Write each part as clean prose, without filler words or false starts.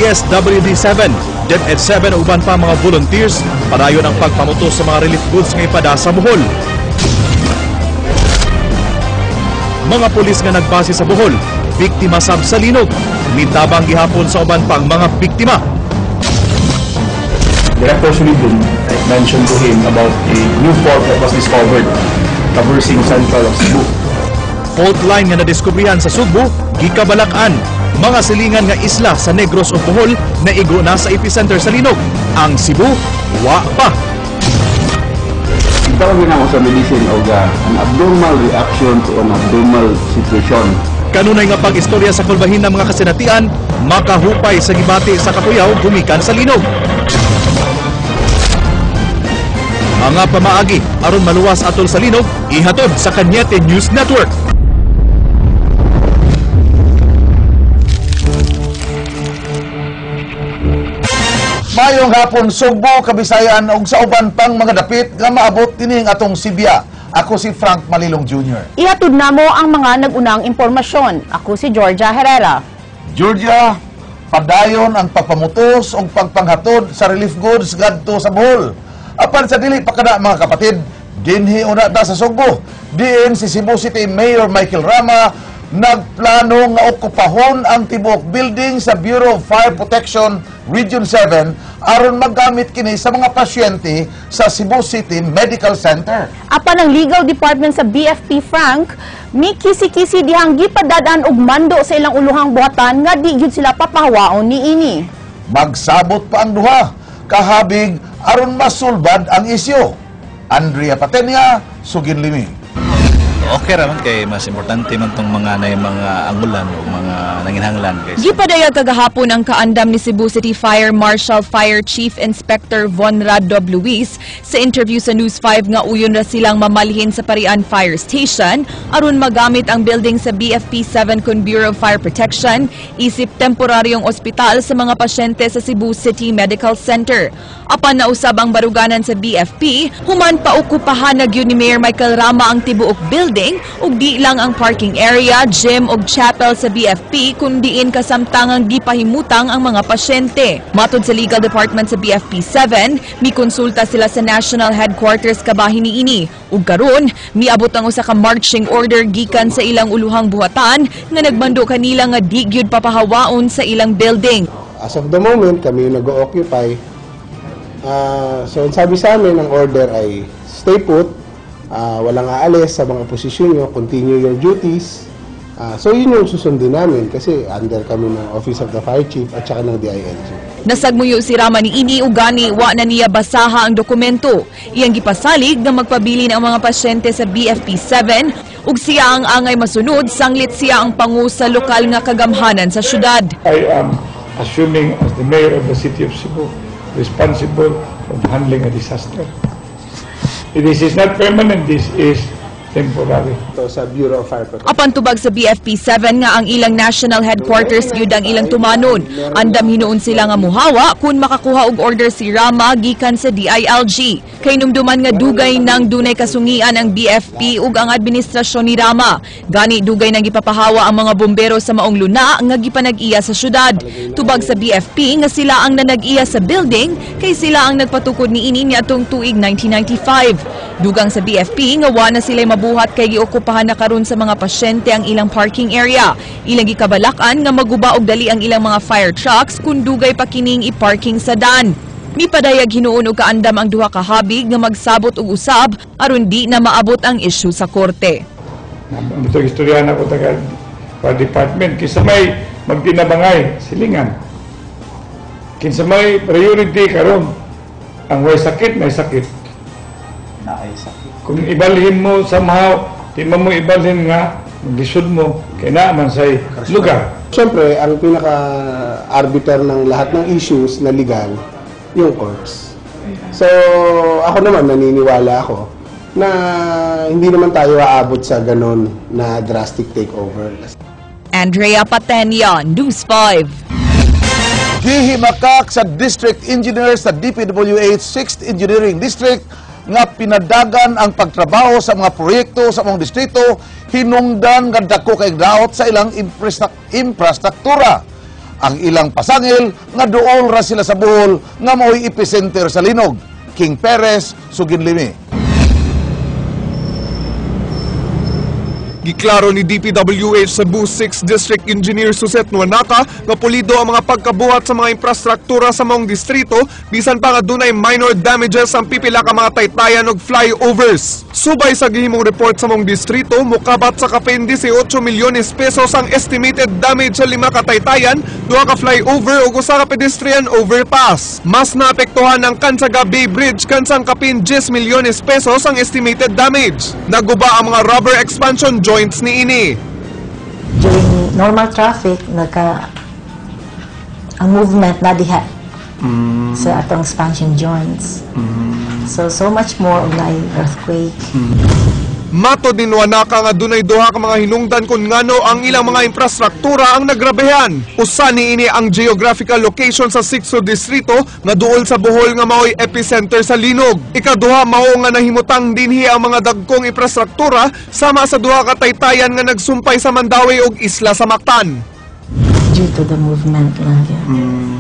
DSWD 7, DepEd 7 ug uban pa mga volunteers padayon ang pagpamutos sa mga relief goods nga ipada sa Bohol. Mga pulis nga nagbase sa Bohol, biktima sab sa linog. Mitabang gihapon sa uban pang mga biktima. Director Sulibin mentioned to him about a new fault that was discovered traversing central of Cebu. Fault line nga nadiskubrihan sa Sugbo, gikabalak-an. Mga silingan nga isla sa Negros ug Bohol naigo na sa epicenter sa linog. Ang Cebu, wa pa. Tawagin ako sa medicine og an abnormal reaction to an abnormal situation. Kanunay nga pag-istorya sa kulbahin ng mga kasinatian, makahupay sa gibati sa kakuyaw gumikan sa linog. Mga pamaagi aron maluwas atol sa linog, ihatod sa Cañete News Network. Mayong hapon, Sugbo, Kabisayan ug sa uban pang mga dapit nga maabot tining atong Sibya. Ako si Frank Malilong Jr. Ihatod namo ang mga nag-unang impormasyon. Ako si Georgia Herrera. Georgia, padayon ang pagpamutos ug pagpanghatod sa relief goods ngadto sa Bohol. Apan sa dili pa kada, mga kapatid, dinhi una ta sa Sugbo. Diin si Cebu City Mayor Michael Rama nagplano nga okupahon ang tibuok building sa Bureau of Fire Protection Region 7 aron magamit kini sa mga pasyente sa Cebu City Medical Center. Apan ang legal department sa BFP, Frank, mi kisi-kisi dihang gipadadaan og mando sa ilang uluhang buhatan nga di gyud sila papahawaon niini. Magsabot pa ang duha kahabig aron masulbad ang isyu. Andrea Patenia, Sugin Limi. Okay ra man kay mas importante man tong mga na mga angulan o mga nanginhanglan kay Gipadayag kagahapon ang kaandam ni Cebu City Fire Marshal Fire Chief Inspector Vonrado Luis sa interview sa News 5 nga uyon ra silang mamalhin sa Parian Fire Station aron magamit ang building sa BFP 7 kun Bureau of Fire Protection isip temporaryong ospital sa mga pasyente sa Cebu City Medical Center. Apan nausab ang baruganan sa BFP, human paukupahan na gyud ni Mayor Michael Rama ang tibuok building ug di lang ang parking area, gym ug chapel sa BFP kun diin kasamtangang gipahimutang ang mga pasyente. Matod sa legal department sa BFP 7, mikonsulta sila sa national headquarters kabahin niini. Ug karon, miabot ang usa ka marching order gikan sa ilang uluhang buhatan nga nagmando kanila nga di gyud papahawaon sa ilang building. As of the moment, kami yung nag-occupy. So, ang sabi sa amin, ang order ay stay put, walang aalis sa mga posisyon nyo, continue your duties. So, yun yung susundin namin kasi under kami ng Office of the Fire Chief at saka ng DILG. Nasagmuyo si Rama niini ug gani wa na niya basaha ang dokumento. Iyang gipasalig nga magpabilin ang mga pasyente sa BFP 7 ug siya ang angay masunod sanglit siya ang pangu sa lokal nga kagamhanan sa syudad. I am assuming as the mayor of the city of Cebu responsible of handling a disaster. This is not permanent, this is temporary. Ito sa Bureau of Fire Protection. Apan tubag sa BFP 7 nga ang ilang national headquarters gyud ang ilang tumanon. Andam hinuon sila nga muhawa kung makakuha og order si Rama gikan sa DILG. Kay numduman nga dugay nang dunay kasungian ang BFP ug ang administrasyon ni Rama. Gani dugay nang gipapahawa ang mga bombero sa maong luna nga gipanag-iya sa syudad. Tubag sa BFP nga sila ang nanag-iya sa building kay sila ang nagpatukod niini niadtong tuig 1995. Dugang sa BFP nga wa na sila mabuhat kay giokupahan na karon sa mga pasyente ang ilang parking area. Ilang gikabalak-an nga maguba og dali ang ilang mga fire trucks kung dugay pa kining i-parking sa dan. Mipadayag hinuon og kaandam ang duha ka habig nga magsabot og usab aron di na maabot ang issue sa korte. Ito istorya na ko taga fire department. Kinsa may magtinabangay, silingan. Kinsa may priority karon, ang way sakit, may sakit. Kung ibalhin mo somehow, di man mo ibalhin nga, maglisod mo, kay naa man say lugar. Siyempre, ang pinaka-arbiter ng lahat ng issues na legal, yung courts. So, ako naman, naniniwala ako na hindi naman tayo aabot sa ganun na drastic takeover. Andrea Patenia, News 5. Gihimakak sa District Engineer sa DPWH 6th Engineering District nga pinadagan ang pagtrabaho sa mga proyekto sa mga distrito hinungdan nga dako kay daot sa ilang infrastruktura. Ang ilang pasangil nga duol ra sila sa Bohol nga mao'y epicenter sa linog. King Perez, Suginlimi. Giklaro ni DPWH Cebu 6 District Engineer Suset Nuanaka nga pulido ang mga pagkabuhat sa mga infrastruktura sa maong distrito bisan pa nga dunay minor damages ang pipila ka mga taytayan og flyovers. Subay sa gihimong report sa maong distrito, mukabat sa kapin 18 milyones pesos ang estimated damage sa lima ka taytayan, duha ka flyover ug usa ka pedestrian overpass. Mas naapektuhan ang Cansaga Bay Bridge kansang kapin 10 milyones pesos ang estimated damage. Naguba ang mga rubber expansion joints niini. During normal traffic, nagka ang movement na diha sa atong expansion joints. So much more og naay earthquake. Matod ni Nuanaka nga dunay duha ka mga hinungdan kung ngano ang ilang mga infrastruktura ang nagrabehan. Usa niini ang geographical location sa Sixto Distrito nga duol sa Bohol nga maoy epicenter sa linog. Ikaduha, mao nga nahimutang dinhi ang mga dagkong infrastruktura sama sa duha ka taytayan nga nagsumpay sa Mandaue ug isla sa Mactan. Due to the movement lang yun.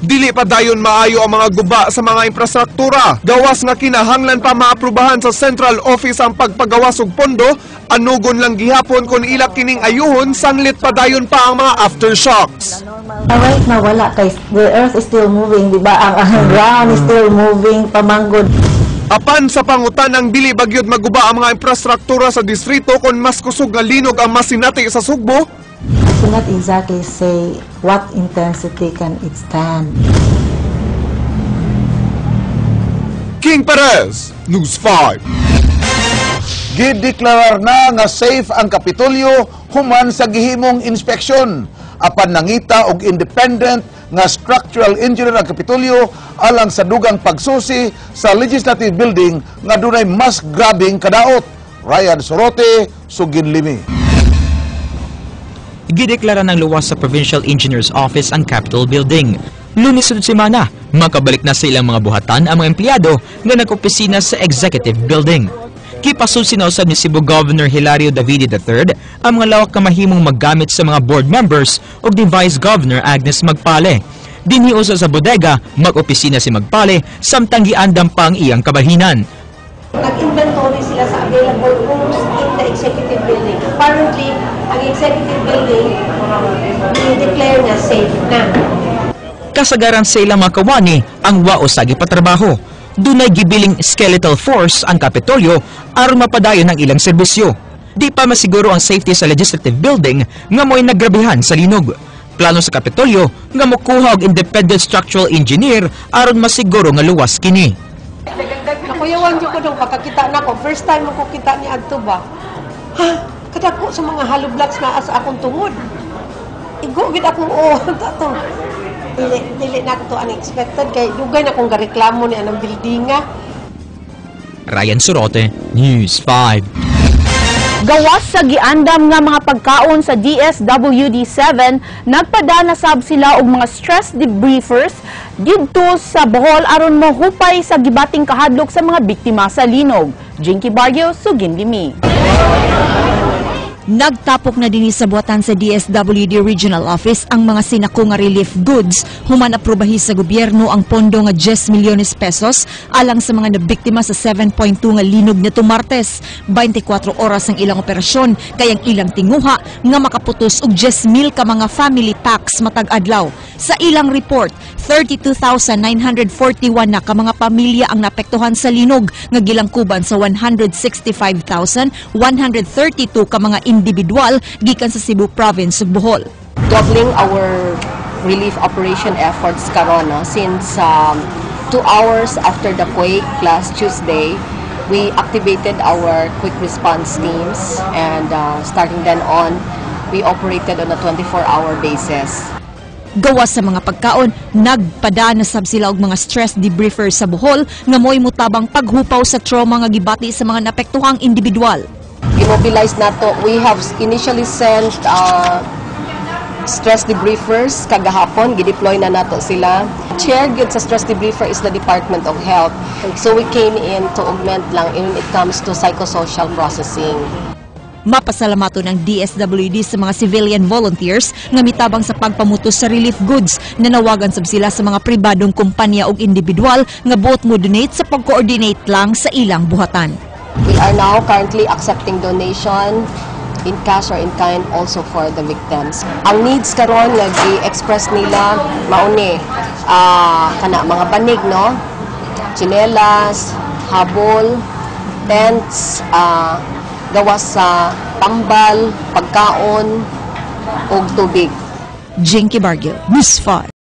Dili pa dayon maayo ang mga guba sa mga infrastruktura. Gawas nga kinahanglan pa maaprubahan sa central office ang pagpagawas og pondo, anugon lang gihapon kung ila kining ayuhon sanglit pa dayon pa ang mga aftershocks. Right now, wala kay the earth is still moving, di ba? Ang ground is still moving, pamanggod. Apan sa pangutanang dili bagyod maguba ang mga infrastruktura sa distrito kung mas kusog nga linog ang masinati sa Sugbo, I cannot exactly say what intensity can it stand. King Perez, News 5. Gideklarar na nga safe ang Kapitolyo human sa gihimong inspeksyon. Apan nangita og independent nga structural engineer ang Kapitolyo alang sa dugang pagsusi sa legislative building nga dunay mas grabeng kadaot. Ryan Sorote, Suginlimi. Gideklara ng luwas sa Provincial Engineer's Office ang Capitol Building. Lunes sunod semana, makabalik na sa ilang mga buhatan ang mga empleyado nga nag-opisina sa Executive Building. Gipasulsi na usab ni Cebu Governor Hilario Davide III ang mga lawak nga mahimong maggamit sa mga board members ug ni Vice Governor Agnes Magpale. Dinhi usa sa bodega, mag-opisina si Magpale samtang giandam pa ang iyang kabalhinan. Nag-inventory sila sa available rooms in the executive building. Apparently, ang executive building, i-declare na safe na. Kasagaran sa ilang mga kawani ang wao sa gipatrabaho. Dunay gibiling skeletal force ang Kapitolyo aron mapadayon ang ilang serbisyo. Di pa masiguro ang safety sa legislative building nga mo'y nagrabihan sa linog. Plano sa Kapitolyo nga mokuha og independent structural engineer aron masiguro nga luwas kini. Nakuyawan jud ko nung pagkakita na ko. First time ko kita ni adto ba? Ha? Kadako sa mga hollow blocks na sa akong tungod. Igo gid akong oh, tato. Dili, dili na to unexpected kay dugay na kong gareklamo ni anang buildinga. Ryan Sorote, News 5. Gawas sa giandam nga mga pagkaon sa DSWD 7, nagpadana sab sila og mga stress debriefers didto sa Bohol aron mohupay sa gibating kahadlok sa mga biktima sa linog. Jinky Barrio, Suginlimi. Nagtapok na dinhi sa buhatan sa DSWD Regional Office ang mga sinako nga relief goods human aprobahi sa gobyerno ang pondo nga 10 milyones pesos alang sa mga nabiktima sa 7.2 nga linog nito Martes. 24 oras ang ilang operasyon kay ang ilang tinguha nga makaputos og 10,000 ka mga family packs matag adlaw. Sa ilang report, 32,941 na ka mga pamilya ang naapektuhan sa linog nga gilangkuban sa 165,132 ka mga individual gikan sa Cebu Province ug Bohol. Doubling our relief operation efforts karon, no, since 2 hours after the quake last Tuesday, we activated our quick response teams and starting then on, we operated on a 24-hour basis. Gawas sa mga pagkaon, nagpadana sab sila og mga stress debriefers sa Bohol nga mo'y mutabang paghupaw sa trauma nga gibati sa mga naapektuhang individual. Immobilize nato. We have initially sent stress debriefers kagahapon, gideploy na nato sila. Chair gyud sa stress debriefer is the Department of Health. So we came in to augment lang when it comes to psychosocial processing. Mapasalamaton ang DSWD sa mga civilian volunteers nga mitabang sa pagpamutos sa relief goods. Nanawagan sab sila sa mga pribadong kumpanya ug individual nga buot mo donate sa pag-coordinate lang sa ilang buhatan. We are now currently accepting donation in cash or in kind also for the victims. Ang needs karon nga gi-express nila mao ni kana mga banig, no, tsinelas, habol, tents, gawas sa tambal, pagkaon ug tubig. Jinky Bargil, News 5.